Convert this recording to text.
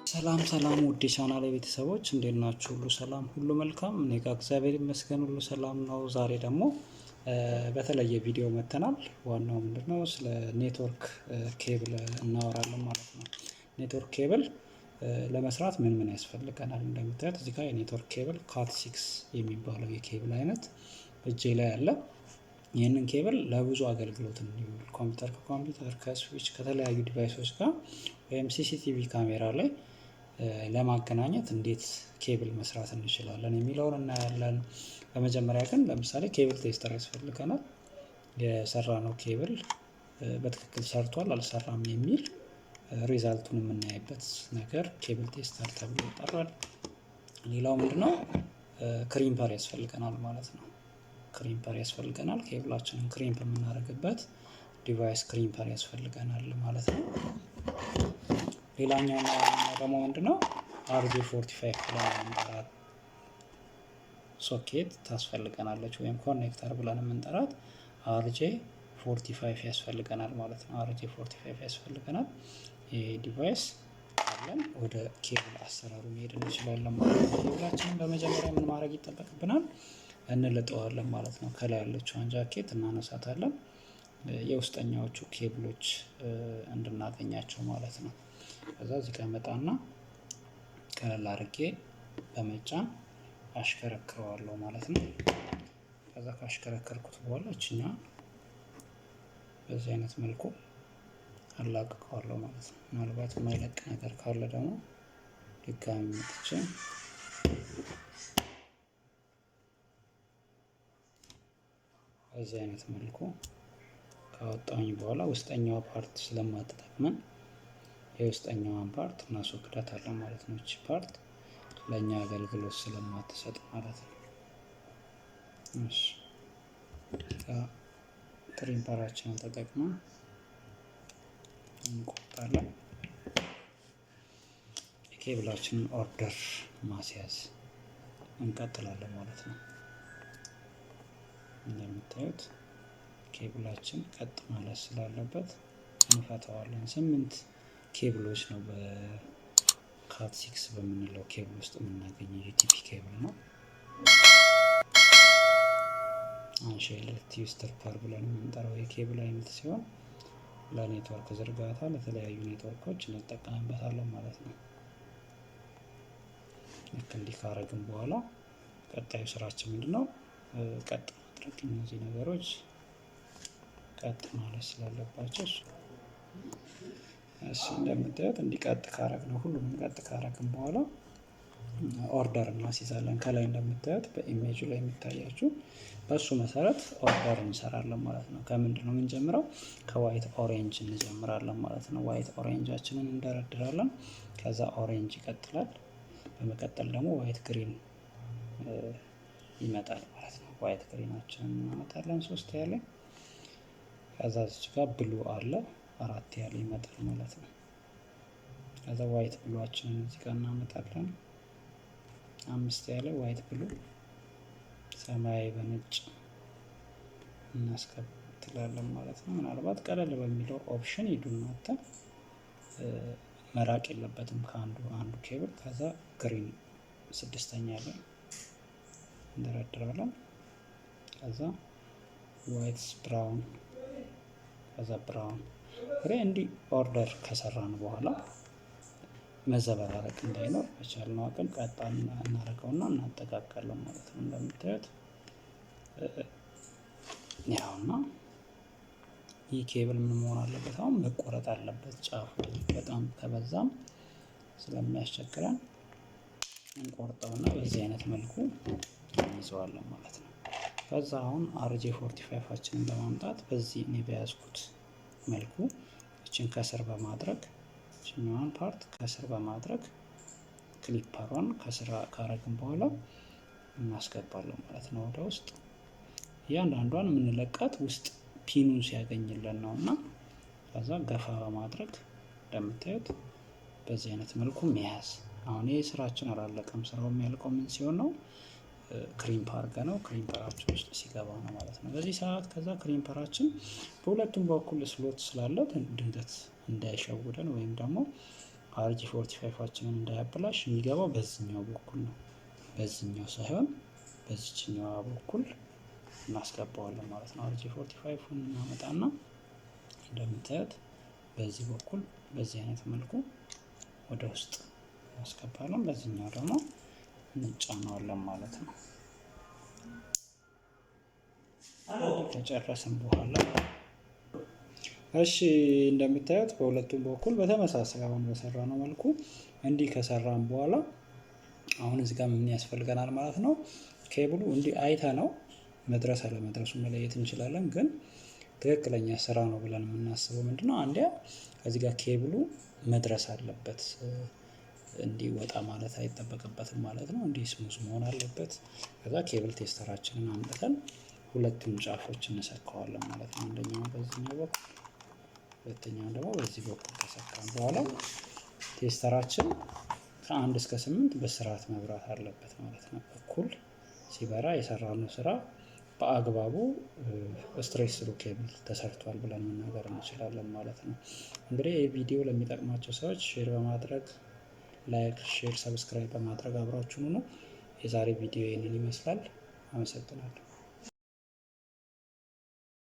ሰላም ሰላም ውድ የቻናሌ ቤተሰቦች፣ እንዴት ናችሁ? ሁሉ ሰላም፣ ሁሉ መልካም። እኔ ጋር እግዚአብሔር ይመስገን ሁሉ ሰላም ነው። ዛሬ ደግሞ በተለየ ቪዲዮ መጥተናል። ዋናው ምንድነው? ስለ network cable እናወራለን ማለት ነው። Network cable ለመስራት ምን ምን ያስፈልገናል? እንደምታዩት እዚህ ጋር የ network cable Cat 6 የሚባለው የኬብል አይነት እጄ ላይ አለ። ይህንን ኬብል ለብዙ አገልግሎት እንዲውል ኮምፒውተር ከኮምፒውተር፣ ከ switch፣ ከተለያዩ device ኦች ጋር ወይም CCTV ካሜራ ላይ ለማገናኘት እንዴት ኬብል መስራት እንችላለን የሚለውን እናያለን። በመጀመሪያ ግን ለምሳሌ cable tester ያስፈልገናል። የሰራነው ኬብል በትክክል ሰርቷል አልሰራም የሚል result ኡን የምናይበት ነገር cable tester ተብሎ ይጠራል። ሌላው ምንድነው? Crimper ያስፈልገናል ማለት ነው። Crimper ያስፈልገናል። ኬብላችንን crimp የምናደርግበት device crimper ያስፈልገናል ማለት ነው። ሌላኛው ደግሞ ምንድነው? RJ 45 ብለን የምንጠራት ሶኬት ታስፈልገናለች ወይም connector ብለን የምንጠራት RJ 45 ያስፈልገናል ማለት ነው። RJ 45 ያስፈልገናል። ይሄ device አለን፣ ወደ ኬብል አሰራሩ መሄድ እንችላለን ማለት ነው። ኬብላችንን በመጀመሪያ ምን ማድረግ ይጠበቅብናል? እንልጠዋለን ማለት ነው። ከላይ ያለችዋን ጃኬት እናነሳታለን፣ የውስጠኛዎቹ ኬብሎች እንድናገኛቸው ማለት ነው። ከዛ እዚህ ጋር መጣና ቀለል አድርጌ በመጫን አሽከረክረዋለሁ ማለት ነው። ከዛ ካሽከረከርኩት በኋላ እችኛዋን በዚህ አይነት መልኩ አላቅቀዋለሁ ማለት ነው። ምናልባት የማይለቅ ነገር ካለ ደግሞ ድጋሚ መጥቼ በዚህ አይነት መልኩ ካወጣሁኝ በኋላ ውስጠኛዋ part ስለማትጠቅመን የውስጠኛዋን part እናስወግዳታለን ማለት ነው። እቺ part ለእኛ አገልግሎት ስለማትሰጥ ማለት ነው። እሺ፣ crimper ኣችንን ተጠቅመን እንቆርጣለን። የኬብላችንን order ማስያዝ እንቀጥላለን ማለት ነው። እንደምታዩት ኬብላችን ቀጥ ማለት ስላለበት እንፈታዋለን። ስምንት ኬብሎች ነው በ Cat 6 በምንለው ኬብል ውስጥ የምናገኘው፣ UTP cable ነው። Unshielded twisted pair ብለን የምንጠራው የኬብል አይነት ሲሆን ለኔትወርክ ዝርጋታ፣ ለተለያዩ ኔትወርኮች እንጠቀምበታለን ማለት ነው። ልክ እንዲህ ካረግን በኋላ ቀጣዩ ስራችን ምንድነው? ቀጥ ማድረግ። እነዚህ ነገሮች ቀጥ ማለት ስላለባቸው፣ እሺ፣ እንደምታዩት እንዲህ ቀጥ ካረግነው፣ ሁሉንም ቀጥ ካረግን በኋላ order እናስይዛለን። ከላይ እንደምታዩት በ image ኡ ላይ የሚታያችሁ በእሱ መሰረት order እንሰራለን ማለት ነው። ከምንድን ነው የምንጀምረው? ከ white orange እንጀምራለን ማለት ነው። White orange ኣችንን እንደረድራለን። ከዛ orange ይቀጥላል። በመቀጠል ደግሞ white green ይመጣል ማለት ነው። White green ኣችንን እናመጣለን ሶስት ያለ። ከዛ እዚች ጋር blue አለ፣ አራት ያለ ይመጣል ማለት ነው። ከዛ white blue ኣችንን እዚህ ጋር እናመጣለን፣ አምስት ያለ white blue፣ ሰማያዊ በነጭ እናስከትላለን ማለት ነው። ምናልባት ቀለል በሚለው option ሂዱ እናንተ፣ መራቅ የለበትም ከአንዱ አንዱ ኬብል። ከዛ green ስድስተኛ ላይ እንደረድራለን። ከዛ white brown፣ ከዛ brown gray። እንዲህ order ከሰራን በኋላ መዘበራረቅ እንዳይኖር በቻልነው አቅም ቀጣ እናደርገውና እናጠቃቃለን ማለት ነው። እንደምታዩት ያውና ይህ ኬብል ምን መሆን አለበት? አሁን መቆረጥ አለበት። ጫፉ በጣም ከበዛም ስለሚያስቸግረን እንቆርጠውና በዚህ አይነት መልኩ እንይዘዋለን ማለት ነው። ከዛ አሁን RJ 45 ኣችንን በማምጣት በዚህ እኔ በያዝኩት መልኩ እችን ከስር በማድረግ፣ እችኛዋን part ከስር በማድረግ፣ clipper ሯን ከስር ካረግን በኋላ እናስገባለን ማለት ነው ወደ ውስጥ። እያንዳንዷን የምንለቃት ውስጥ pin ኑን ሲያገኝልን ነው እና ከዛ ገፋ በማድረግ እንደምታዩት በዚህ አይነት መልኩ መያዝ። አሁን ይህ ስራችን አላለቀም። ስራው የሚያልቀው ምን ሲሆን ነው? Crimp አድርገን ነው crimper ኣችን ውስጥ ሲገባ ነው ማለት ነው። በዚህ ሰዓት ከዛ crimper ኣችን በሁለቱም በኩል slot ስላለ ድንገት እንዳይሸውደን ወይም ደግሞ RJ 45ኣችንን እንዳያበላሽ የሚገባው በዚህኛው በኩል ነው። በዚህኛው ሳይሆን በዚችኛዋ በኩል እናስገባዋለን ማለት ነው። RJ 45ን እናመጣና እንደምታዩት በዚህ በኩል በዚህ አይነት መልኩ ወደ ውስጥ እናስገባለን። በዚህኛው ደግሞ እንጫነዋለን ማለት ነው። ከጨረስን በኋላ፣ እሺ፣ እንደምታዩት በሁለቱም በኩል በተመሳሳይ አሁን በሰራነው መልኩ እንዲህ ከሰራን በኋላ አሁን እዚህ ጋር ምን ያስፈልገናል ማለት ነው? ኬብሉ እንዲህ አይተነው መድረስ አለመድረሱ መለየት እንችላለን። ግን ትክክለኛ ስራ ነው ብለን የምናስበው ምንድነው? አንዲያ ከዚህ ጋር ኬብሉ መድረስ አለበት፣ እንዲህ ወጣ ማለት አይጠበቅበትም ማለት ነው። እንዲህ smooth መሆን አለበት። ከዛ cable tester ኣችንን አምጥተን ሁለቱን ጫፎች እንሰካዋለን ማለት ነው። አንደኛው በዚህኛው በኩል፣ ሁለተኛውን ደግሞ በዚህ በኩል ከሰካን በኋላ tester ኣችን ከ1 እስከ 8 በስርዓት መብራት አለበት ማለት ነው። እኩል ሲበራ የሰራነው ስራ በአግባቡ straight through cable ተሰርቷል ብለን መናገር እንችላለን ማለት ነው። እንግዲህ ይህ ቪዲዮ ለሚጠቅማቸው ሰዎች share በማድረግ፣ like፣ share፣ subscribe በማድረግ አብራችሁን ሁኑ። የዛሬ ቪዲዮ ይህንን ይመስላል። አመሰግናለሁ።